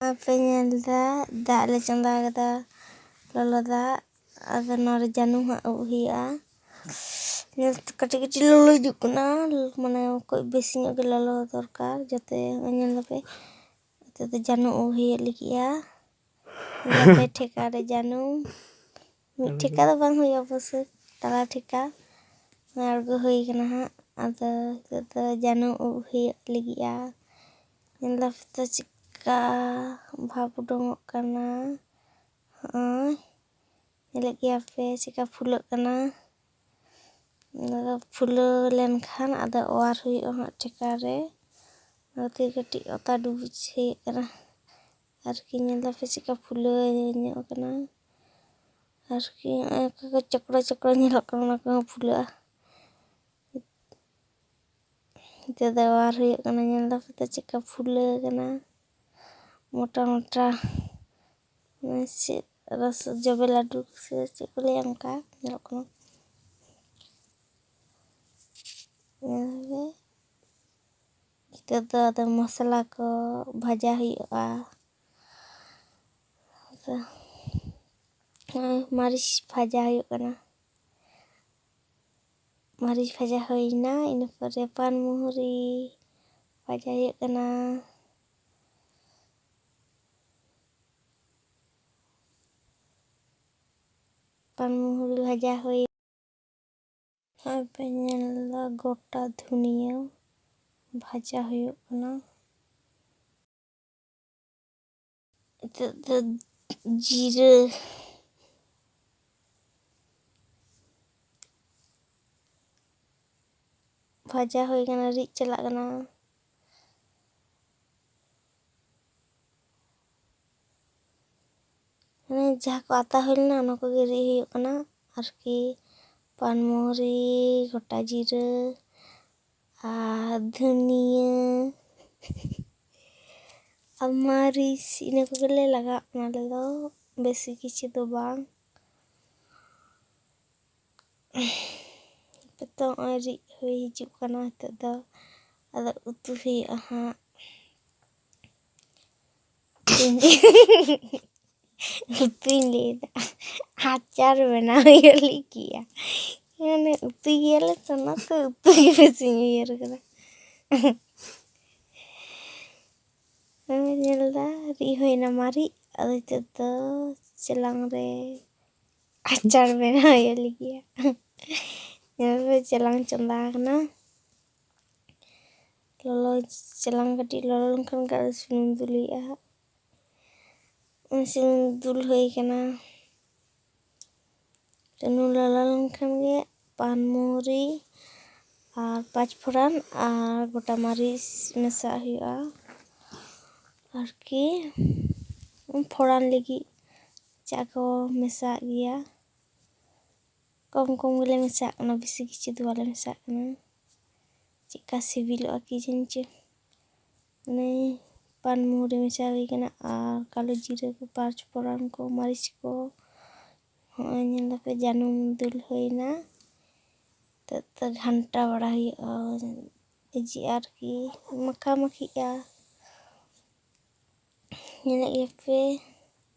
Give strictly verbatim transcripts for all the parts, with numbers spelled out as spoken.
ᱟᱯᱮ ᱧᱮᱞ ᱫᱟ, ᱫᱟᱜ ᱞᱮ ᱪᱚᱸᱫᱟ ᱠᱟᱫᱟ, ᱞᱚᱞᱚ ᱫᱟᱜ᱾ ᱟᱫᱚ ᱱᱚᱣᱟ ᱨᱮ ᱡᱟᱹᱱᱩᱢ ᱦᱟᱸᱜ ᱩᱵ ᱦᱩᱭᱩᱜᱼᱟ᱾ ᱧᱮᱞ ᱛᱮ ᱠᱟᱹᱴᱤᱡ ᱠᱟᱹᱴᱤᱡ ᱞᱚᱞᱚ ᱦᱤᱡᱩᱜ ᱠᱟᱱᱟ, ᱢᱟᱱᱮ ᱠᱟᱹᱡ ᱵᱮᱥᱤ ᱧᱚᱜ ᱜᱮ ᱞᱚᱞᱚ ᱫᱚᱨᱠᱟᱨ, ᱡᱟᱛᱮ ᱧᱮᱞ ᱫᱟᱯᱮ ᱱᱤᱛᱚᱜ ᱫᱚ ᱡᱟᱹᱱᱩᱢ ᱩᱵ ᱦᱩᱭᱩᱜ ᱞᱟᱹᱜᱤᱫᱼᱟ᱾ ᱧᱮᱞ ᱯᱮ ᱴᱷᱮᱠᱟ ᱨᱮ ᱡᱟᱹᱱᱩᱢ, ᱢᱤᱫ ᱴᱷᱮᱠᱟ ᱫᱚ ᱵᱟᱝ ᱦᱩᱭᱩᱜᱼᱟ, ᱚᱵᱚᱥᱥᱳᱭ ᱛᱟᱞᱟ ᱴᱷᱮᱠᱟ ᱟᱬᱜᱚ ᱦᱩᱭ ᱠᱟᱱᱟ ᱦᱟᱸᱜ᱾ ᱟᱫᱚ ᱱᱤᱛᱚᱜ ᱫᱚ ᱡᱟᱹᱱᱩᱢ ᱩᱵ ᱦᱩᱭᱩᱜ ᱞᱟᱹᱜᱤᱫᱼᱟ᱾ ᱧᱮᱞ ᱫᱟᱯᱮ ᱛᱚ ᱪᱮᱫᱠᱟ ᱵᱷᱟᱯ ᱩᱰᱩᱝᱚᱜ ᱠᱟᱱᱟ᱾ ᱦᱚᱸᱜᱼᱚᱭ ᱧᱮᱞᱮᱫ ᱜᱮᱭᱟ ᱯᱮ ᱪᱮᱫᱠᱟ ᱯᱷᱩᱞᱟᱹᱜ ᱠᱟᱱᱟ᱾ ᱚᱱᱟ ᱯᱷᱩᱞᱟᱹᱣ ᱞᱮᱱᱠᱷᱟᱱ ᱟᱫᱚ ᱚᱣᱟᱨ ᱦᱩᱭᱩᱜᱼᱟ ᱦᱟᱸᱜ ᱴᱷᱮᱠᱟ ᱨᱮ᱾ ᱚᱱᱟᱛᱮ ᱠᱟᱹᱴᱤᱡ ᱚᱛᱟ ᱰᱩᱵᱩᱡ ᱦᱩᱭᱩᱜ ᱠᱟᱱᱟ᱾ ᱟᱨᱠᱤ ᱧᱮᱞ ᱫᱟᱯᱮ ᱪᱮᱫᱠᱟ ᱯᱷᱩᱞᱟᱹᱣ ᱧᱚᱜ ᱠᱟᱱᱟ᱾ ᱟᱨᱠᱤ ᱱᱚᱜᱼᱚᱭ ᱚᱠᱟ ᱠᱚ ᱪᱚᱠᱲᱚ ᱪᱚᱠᱲᱚ ᱧᱮᱞᱚᱜ ᱠᱟᱱᱟ, ᱚᱱᱟ ᱠᱚᱦᱚᱸ ᱯᱷᱩᱞᱟᱹᱜᱼᱟ᱾ ᱱᱤᱛᱚᱜ ᱫᱚ ᱚᱣᱟᱨ ᱦᱩᱭᱩᱜ ᱠᱟᱱᱟ᱾ ᱧᱮᱞ ᱫᱟᱯᱮ ᱛᱚ ᱪᱮᱫᱠᱟ ᱯᱷᱩᱞᱟᱹᱣ ᱠᱟᱱᱟ, ᱢᱚᱴᱟ ᱢᱚᱴᱟ᱾ ᱢᱟᱱᱮ ᱪᱮᱫ ᱨᱚᱥ ᱡᱚᱵᱮ ᱞᱟᱹᱰᱩ ᱥᱮ ᱪᱮᱫ ᱠᱚ ᱞᱟᱹᱭᱟ, ᱚᱱᱠᱟ ᱧᱮᱞᱚᱜ ᱠᱟᱱᱟ᱾ ᱧᱮᱞ ᱢᱮ᱾ ᱱᱤᱛᱚᱜ ᱫᱚ ᱟᱫᱚ ᱢᱚᱥᱞᱟ ᱠᱚ ᱵᱷᱟᱡᱟ ᱦᱩᱭᱩᱜᱼᱟ᱾ ᱟᱫᱚ ᱱᱚᱜᱼᱚᱭ ᱢᱟᱹᱨᱤᱪ ᱵᱷᱟᱡᱟ ᱦᱩᱭᱩᱜ ᱠᱟᱱᱟ᱾ ᱢᱟᱹᱨᱤᱪ ᱵᱷᱟᱡᱟ ᱦᱩᱭᱱᱟ, ᱤᱱᱟᱹ ᱯᱚᱨᱮ ᱯᱟᱱ ᱢᱩᱦᱨᱤ ᱵᱷᱟᱡᱟ ᱦᱩᱭᱩᱜ ᱠᱟᱱᱟ᱾ ᱯᱟᱱ ᱢᱩᱦᱨᱤ ᱵᱷᱟᱡᱟ ᱦᱩᱭ᱾ ᱱᱚᱜᱼᱚᱭ ᱯᱮ ᱧᱮᱞ ᱫᱟ, ᱜᱚᱴᱟ ᱫᱷᱩᱱᱤᱭᱟᱹ ᱵᱷᱟᱡᱟ ᱦᱩᱭᱩᱜ ᱠᱟᱱᱟ᱾ ᱱᱤᱛᱚᱜ ᱫᱚ ᱡᱤᱨᱟᱹ ᱵᱷᱟᱡᱟ ᱦᱩᱭ ᱠᱟᱱᱟ, ᱨᱤᱫ ᱪᱟᱞᱟᱜ ᱠᱟᱱᱟ᱾ ᱢᱟᱱᱮ ᱡᱟᱦᱟᱸ ᱠᱚ ᱟᱛᱟ ᱦᱩᱭ ᱞᱮᱱᱟ, ᱚᱱᱟ ᱠᱚᱜᱮ ᱨᱤᱫ ᱦᱩᱭᱩᱜ ᱠᱟᱱᱟ ᱟᱨᱠᱤ᱾ ᱯᱟᱱᱢᱩᱦᱨᱤ, ᱜᱚᱴᱟ ᱡᱤᱨᱟᱹ ᱟᱨ ᱫᱷᱩᱱᱤᱭᱟᱹ ᱟᱨ ᱢᱟᱹᱨᱤᱪ, ᱤᱱᱟᱹ ᱠᱚᱜᱮᱞᱮ ᱞᱟᱜᱟᱣᱟᱜ ᱠᱟᱱᱟ ᱟᱞᱮ ᱫᱚ, ᱵᱮᱥᱤ ᱠᱤᱪᱷᱩ ᱫᱚ ᱵᱟᱝ᱾ ᱱᱤᱛᱚᱜ ᱱᱚᱜᱼᱚᱭ ᱨᱤᱫ ᱦᱩᱭ ᱦᱤᱡᱩᱜ ᱠᱟᱱᱟ᱾ ᱱᱤᱛᱚᱜ ᱫᱚ ᱟᱫᱚ ᱩᱛᱩ ᱦᱩᱭᱩᱜᱼᱟ ᱦᱟᱸᱜ᱾ ᱩᱛᱩᱧ ᱞᱟᱹᱭᱫᱟ, ᱟᱪᱟᱨ ᱵᱮᱱᱟᱣ ᱦᱩᱭᱩᱜ ᱞᱟᱹᱜᱤᱫ᱾ ᱢᱟᱱᱮ ᱩᱛᱩᱭ ᱜᱮᱭᱟᱞᱮ ᱛᱚ, ᱚᱱᱟᱛᱮ ᱩᱛᱩ ᱜᱮ ᱵᱮᱥᱤᱧ ᱩᱭᱦᱟᱹᱨ ᱠᱟᱫᱟ᱾ ᱧᱮᱞ ᱫᱟ, ᱨᱤᱫ ᱦᱩᱭᱱᱟ ᱢᱟᱹᱨᱤᱪ᱾ ᱟᱫᱚ ᱱᱤᱛᱚᱜ ᱫᱚ ᱪᱮᱞᱟᱝ ᱨᱮ ᱟᱪᱟᱨ ᱵᱮᱱᱟᱣ ᱦᱩᱭᱩᱜ ᱞᱟᱹᱜᱤᱫ᱾ ᱧᱮᱞ ᱯᱮ, ᱪᱮᱞᱟᱝ ᱪᱚᱸᱫᱟ ᱟᱠᱟᱱᱟ᱾ ᱞᱚᱞᱚ, ᱪᱮᱞᱟᱝ ᱠᱟᱹᱴᱤᱡ ᱞᱚᱞᱚ ᱞᱮᱱᱠᱷᱟᱱ ᱜᱮ ᱟᱫᱚ ᱥᱩᱱᱩᱢ ᱫᱩᱞ ᱦᱩᱭᱩᱜᱼᱟ ᱦᱟᱸᱜ᱾ ᱥᱩᱱᱩᱢ ᱫᱩᱞ ᱦᱩᱭ ᱠᱟᱱᱟ᱾ ᱥᱩᱱᱩᱢ ᱞᱚᱞᱚ ᱞᱮᱱᱠᱷᱟᱱ ᱜᱮ ᱯᱟᱱᱢᱩᱨᱤ ᱟᱨ ᱯᱟᱸᱪ ᱯᱷᱚᱲᱟᱱ ᱟᱨ ᱜᱚᱴᱟ ᱢᱟᱹᱨᱤᱪ ᱢᱮᱥᱟᱜ ᱦᱩᱭᱩᱜᱼᱟ᱾ ᱟᱨᱠᱤ ᱯᱷᱚᱲᱟᱱ ᱞᱟᱹᱜᱤᱫ ᱪᱟ ᱠᱚ ᱢᱮᱥᱟᱜ ᱜᱮᱭᱟ᱾ ᱠᱚᱢ ᱠᱚᱢ ᱜᱮᱞᱮ ᱢᱮᱥᱟᱜ ᱠᱟᱱᱟ, ᱵᱮᱥᱤ ᱠᱤᱪᱷᱩ ᱫᱚ ᱵᱟᱞᱮ ᱢᱮᱥᱟᱜ ᱠᱟᱱᱟ᱾ ᱪᱮᱫᱠᱟ ᱥᱤᱵᱤᱞᱚᱜᱼᱟ ᱠᱤ ᱡᱟᱹᱱᱤ ᱪᱚ᱾ ᱚᱱᱮ ᱯᱟᱱᱢᱩᱨᱤ ᱢᱮᱥᱟ ᱦᱩᱭ ᱠᱟᱱᱟ ᱟᱨ ᱠᱟᱞᱳ ᱡᱤᱨᱟᱹ ᱠᱚ, ᱯᱟᱸᱪ ᱯᱷᱚᱲᱟᱱ ᱠᱚ, ᱢᱟᱹᱨᱤᱪ ᱠᱚ᱾ ᱦᱚᱸᱜᱼᱚᱭ ᱧᱮᱞ ᱫᱟᱯᱮ, ᱡᱟᱹᱱᱩᱢ ᱫᱩᱞ ᱦᱩᱭᱱᱟ᱾ ᱱᱤᱛᱚᱜ ᱫᱚ ᱜᱷᱟᱱᱴᱟ ᱵᱟᱲᱟ ᱦᱩᱭᱩᱜᱼᱟ᱾ ᱡᱮ ᱟᱨᱠᱤ ᱢᱟᱠᱷᱟ ᱢᱟᱹᱠᱷᱤᱜᱼᱟ᱾ ᱧᱮᱞᱮᱫ ᱜᱮᱭᱟᱯᱮ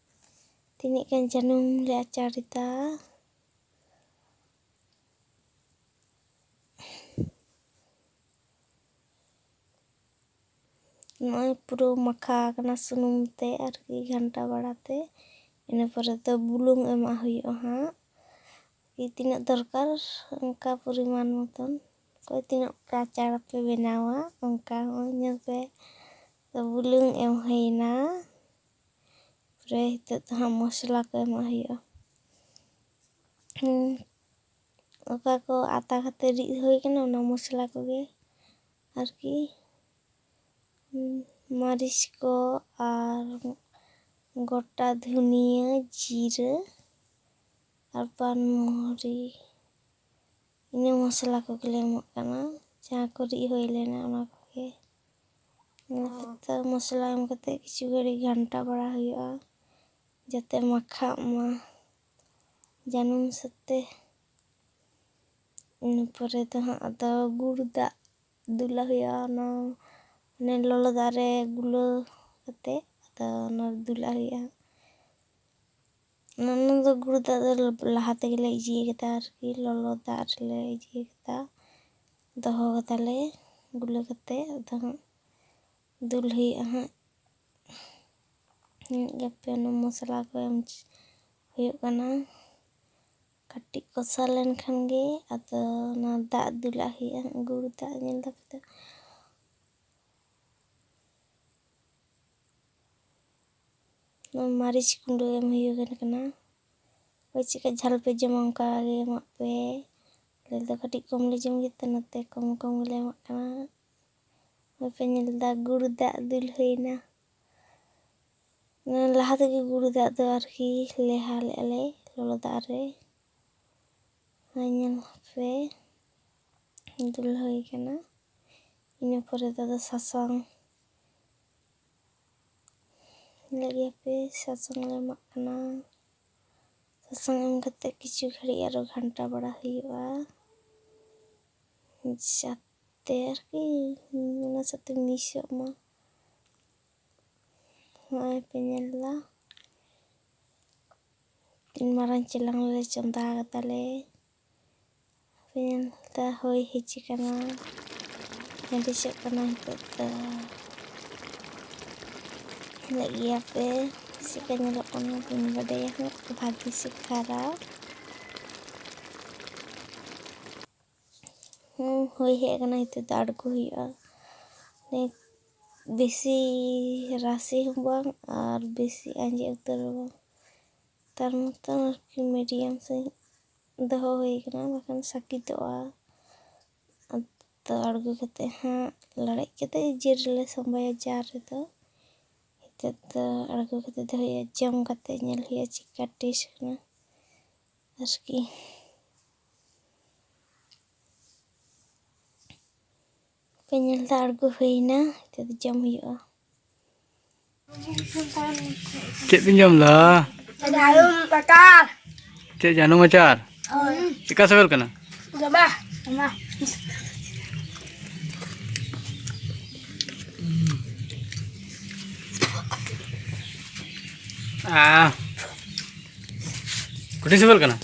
ᱛᱤᱱᱟᱹᱜ ᱜᱟᱱ ᱡᱟᱹᱱᱩᱢ ᱞᱮ ᱟᱪᱟᱨ ᱮᱫᱟ᱾ ᱱᱚᱜᱼᱚᱭ ᱯᱩᱨᱟᱹ ᱢᱟᱠᱷᱟ ᱟᱠᱟᱱᱟ ᱥᱩᱱᱩᱢ ᱛᱮ ᱟᱨᱠᱤ ᱜᱷᱟᱱᱴᱟ ᱵᱟᱲᱟ ᱛᱮ᱾ ᱤᱱᱟᱹ ᱯᱚᱨᱮ ᱫᱚ ᱵᱩᱞᱩᱝ ᱮᱢᱟᱜ ᱦᱩᱭᱩᱜᱼᱟ ᱦᱟᱸᱜ, ᱠᱤ ᱛᱤᱱᱟᱹᱜ ᱫᱚᱨᱠᱟᱨ ᱚᱱᱠᱟ ᱯᱚᱨᱤᱢᱟᱱ ᱢᱚᱛᱚᱱ᱾ ᱚᱠᱚᱭ ᱛᱤᱱᱟᱹᱜ ᱟᱪᱟᱨ ᱯᱮ ᱵᱮᱱᱟᱣᱟ ᱚᱱᱠᱟ ᱦᱚᱸ ᱧᱮᱞ ᱯᱮ᱾ ᱛᱚ ᱵᱩᱞᱩᱝ ᱮᱢ ᱦᱩᱭᱱᱟ᱾ ᱯᱚᱨᱮ ᱱᱤᱛᱚᱜ ᱫᱚ ᱦᱟᱸᱜ ᱢᱚᱥᱞᱟ ᱠᱚ ᱮᱢᱟᱜ ᱦᱩᱭᱩᱜᱼᱟ᱾ ᱦᱩᱸ, ᱚᱠᱟ ᱠᱚ ᱟᱛᱟ ᱠᱟᱛᱮ ᱨᱤᱫ ᱦᱩᱭ ᱠᱟᱱᱟ ᱚᱱᱟ ᱢᱚᱥᱞᱟ ᱠᱚᱜᱮ ᱟᱨᱠᱤ᱾ ᱦᱩᱸ, ᱢᱟᱹᱨᱤᱪ ᱠᱚ ᱟᱨ ᱜᱚᱴᱟ ᱫᱷᱩᱱᱤᱭᱟᱹ, ᱡᱤᱨᱟᱹ ᱟᱨ ᱯᱟᱱᱢᱩᱦᱨᱤ, ᱤᱱᱟᱹ ᱢᱚᱥᱞᱟ ᱠᱚᱜᱮᱞᱮ ᱮᱢᱟᱜ ᱠᱟᱱᱟ, ᱡᱟᱦᱟᱸ ᱠᱚ ᱨᱤᱫ ᱦᱩᱭ ᱞᱮᱱᱟ ᱚᱱᱟ ᱠᱚᱜᱮ᱾ ᱚᱱᱟ ᱠᱚᱛᱮ ᱢᱚᱥᱞᱟ ᱮᱢ ᱠᱟᱛᱮ ᱠᱤᱪᱷᱩ ᱜᱷᱟᱹᱲᱤᱡ ᱜᱷᱟᱱᱴᱟ ᱵᱟᱲᱟ ᱦᱩᱭᱩᱜᱼᱟ, ᱡᱟᱛᱮ ᱢᱟᱠᱷᱟᱜ ᱢᱟ ᱡᱟᱹᱱᱩᱢ ᱥᱟᱛᱮ᱾ ᱤᱱᱟᱹ ᱯᱚᱨᱮ ᱫᱚ ᱦᱟᱸᱜ ᱟᱫᱚ ᱜᱩᱲ ᱫᱟᱜ ᱫᱩᱞᱟᱜ ᱦᱩᱭᱩᱜᱼᱟ, ᱚᱱᱟ ᱢᱟᱱᱮ ᱞᱚᱞᱚ ᱫᱟᱜ ᱨᱮ ᱜᱩᱞᱟᱹ ᱠᱟᱛᱮ ᱛᱚ ᱚᱱᱟ ᱫᱩᱞᱟᱜ ᱦᱩᱭᱩᱜᱼᱟ᱾ ᱚᱱᱟ ᱫᱚ ᱜᱩᱲ ᱫᱟᱜ ᱫᱚ ᱞᱟᱦᱟ ᱛᱮᱜᱮᱞᱮ ᱤᱭᱟᱹ ᱠᱮᱫᱟ ᱟᱨᱠᱤ, ᱞᱚᱞᱚ ᱫᱟᱜ ᱨᱮᱞᱮ ᱤᱭᱟᱹ ᱠᱮᱫᱟ, ᱫᱚᱦᱚ ᱠᱟᱫᱟᱞᱮ ᱜᱩᱞᱟᱹ ᱠᱟᱛᱮ᱾ ᱟᱫᱚ ᱦᱟᱸᱜ ᱫᱩᱞ ᱦᱩᱭᱩᱜᱼᱟ ᱦᱟᱸᱜ᱾ ᱧᱮᱞ ᱜᱮᱯᱮ, ᱚᱱᱟ ᱢᱚᱥᱞᱟ ᱠᱚ ᱮᱢ ᱦᱩᱭᱩᱜ ᱠᱟᱱᱟ᱾ ᱠᱟᱹᱴᱤᱡ ᱠᱚᱥᱟᱣ ᱞᱮᱱᱠᱷᱟᱱ ᱜᱮ ᱟᱫᱚ ᱚᱱᱟ ᱫᱟᱜ ᱫᱩᱞᱟᱜ ᱦᱩᱭᱩᱜᱼᱟ, ᱜᱩᱲ ᱫᱟᱜ᱾ ᱧᱮᱞ ᱫᱟᱯᱮ ᱛᱚ, ᱱᱚᱣᱟ ᱢᱟᱹᱨᱤᱪ ᱜᱩᱸᱰᱟᱹ ᱮᱢ ᱦᱩᱭᱩᱜ ᱠᱟᱱᱟ᱾ ᱚᱠᱚᱭ ᱪᱮᱫᱠᱟ ᱡᱷᱟᱞ ᱯᱮ ᱡᱚᱢᱟ, ᱚᱱᱠᱟ ᱜᱮ ᱮᱢᱟᱜ ᱯᱮ᱾ ᱟᱞᱮ ᱫᱚ ᱠᱟᱹᱴᱤᱡ ᱠᱚᱢ ᱞᱮ ᱡᱚᱢ ᱜᱮᱛᱮ, ᱚᱱᱟᱛᱮ ᱠᱚᱢ ᱠᱚᱢ ᱜᱮᱞᱮ ᱮᱢᱟᱜ ᱠᱟᱱᱟ᱾ ᱱᱚᱜᱼᱚᱭ ᱯᱮ ᱧᱮᱞ ᱮᱫᱟ, ᱜᱩᱲ ᱫᱟᱜ ᱫᱩᱞ ᱦᱩᱭᱱᱟ᱾ ᱚᱱᱟ ᱞᱟᱦᱟ ᱛᱮᱜᱮ ᱜᱩᱲ ᱫᱟᱜ ᱫᱚ ᱟᱨᱠᱤ ᱞᱮᱣᱦᱟ ᱞᱮᱫᱼᱟ ᱞᱮ ᱞᱚᱞᱚ ᱫᱟᱜ ᱨᱮ᱾ ᱱᱚᱜᱼᱚᱭ ᱧᱮᱞ ᱯᱮ, ᱫᱩᱞ ᱦᱩᱭ ᱠᱟᱱᱟ᱾ ᱤᱱᱟᱹ ᱯᱚᱨᱮ ᱫᱚ ᱟᱫᱚ ᱥᱟᱥᱟᱝ, ᱧᱮᱞᱮᱫ ᱜᱮᱭᱟ ᱯᱮ, ᱥᱟᱥᱟᱝ ᱞᱮ ᱮᱢᱟᱜ ᱠᱟᱱᱟ᱾ ᱥᱟᱥᱟᱝ ᱮᱢ ᱠᱟᱛᱮ ᱠᱤᱪᱷᱩ ᱜᱷᱟᱹᱲᱤᱡ ᱟᱨᱚ ᱜᱷᱟᱱᱴᱟ ᱵᱟᱲᱟ ᱦᱩᱭᱩᱜᱼᱟ, ᱡᱟᱛᱮ ᱟᱨᱠᱤ ᱚᱱᱟ ᱥᱟᱛᱮ ᱢᱤᱥᱚᱜ ᱢᱟ᱾ ᱱᱚᱜᱼᱚᱭ ᱯᱮ ᱧᱮᱞ ᱫᱟ, ᱛᱤᱱ ᱢᱟᱨᱟᱝ ᱪᱮᱞᱟᱝ ᱞᱮ ᱪᱚᱸᱫᱟ ᱠᱟᱫᱟᱞᱮ᱾ ᱯᱮ ᱧᱮᱞ ᱫᱟ, ᱦᱩᱭ ᱦᱮᱡ ᱠᱟᱱᱟ, ᱦᱮᱰᱮᱡᱚᱜ ᱠᱟᱱᱟ ᱱᱤᱛᱚᱜ ᱫᱚ᱾ ᱧᱮᱞᱮᱫ ᱜᱮᱭᱟ ᱯᱮ, ᱪᱮᱫᱠᱟ ᱧᱮᱞᱚᱜ ᱠᱟᱱᱟ, ᱵᱟᱹᱧ ᱵᱟᱰᱟᱭᱟ ᱦᱟᱸᱜ ᱵᱷᱟᱜᱮ ᱥᱮ ᱠᱷᱟᱨᱟᱯ᱾ ᱦᱩᱸ, ᱦᱩᱭ ᱦᱮᱡ ᱟᱠᱟᱱᱟ, ᱱᱤᱛᱚᱜ ᱫᱚ ᱟᱬᱜᱚ ᱦᱩᱭᱩᱜᱼᱟ᱾ ᱱᱤᱛ ᱵᱮᱥᱤ ᱨᱟᱥᱮ ᱦᱚᱸ ᱵᱟᱝ ᱟᱨ ᱵᱮᱥᱤ ᱟᱸᱡᱮᱫ ᱩᱛᱟᱹᱨ ᱦᱚᱸ ᱵᱟᱝ, ᱛᱟᱨ ᱢᱚᱛᱚᱱ ᱟᱨᱠᱤ ᱢᱤᱰᱤᱭᱟᱢ ᱥᱟᱺᱦᱤᱡ ᱫᱚᱦᱚ ᱦᱩᱭ ᱠᱟᱱᱟ, ᱵᱟᱠᱷᱟᱱ ᱥᱟᱹᱠᱤᱛᱚᱜᱼᱟ᱾ ᱟᱫᱚ ᱟᱬᱜᱚ ᱠᱟᱛᱮ ᱦᱟᱸᱜ ᱞᱟᱲᱮᱡ ᱠᱟᱛᱮ ᱡᱤᱞ ᱨᱮᱞᱮ ᱥᱟᱢᱵᱟᱭᱟ ᱡᱟᱨ ᱨᱮᱫᱚ᱾ ᱱᱤᱛᱚᱜ ᱫᱚ ᱟᱬᱜᱚ ᱠᱟᱛᱮ ᱫᱚᱦᱚᱭᱟ, ᱡᱚᱢ ᱠᱟᱛᱮ ᱧᱮᱞ ᱦᱩᱭᱩᱜᱼᱟ ᱪᱮᱫᱠᱟ ᱴᱮᱥᱴ ᱠᱟᱱᱟ ᱟᱨᱠᱤ᱾ ᱯᱮ ᱧᱮᱞ ᱫᱟ, ᱟᱬᱜᱚ ᱦᱩᱭᱱᱟ, ᱱᱤᱛᱚᱜ ᱫᱚ ᱡᱚᱢ ᱦᱩᱭᱩᱜᱼᱟ᱾ ᱪᱮᱫ ᱵᱤᱱ ᱡᱚᱢ ᱫᱟ? ᱡᱟᱹᱱᱩᱢ ᱟᱪᱟᱨ᱾ ᱪᱮᱫ ᱡᱟᱹᱱᱩᱢ ᱟᱪᱟᱨ? ᱦᱳᱭ᱾ ᱪᱮᱫᱠᱟ ᱥᱤᱵᱤᱞ ᱠᱟᱱᱟ? ᱫᱚᱢᱮ, ᱫᱚᱢᱮ᱾ ᱟᱦ, ᱠᱚᱴᱷᱤᱱ ᱥᱤᱵᱤᱞ ᱠᱟᱱᱟ᱾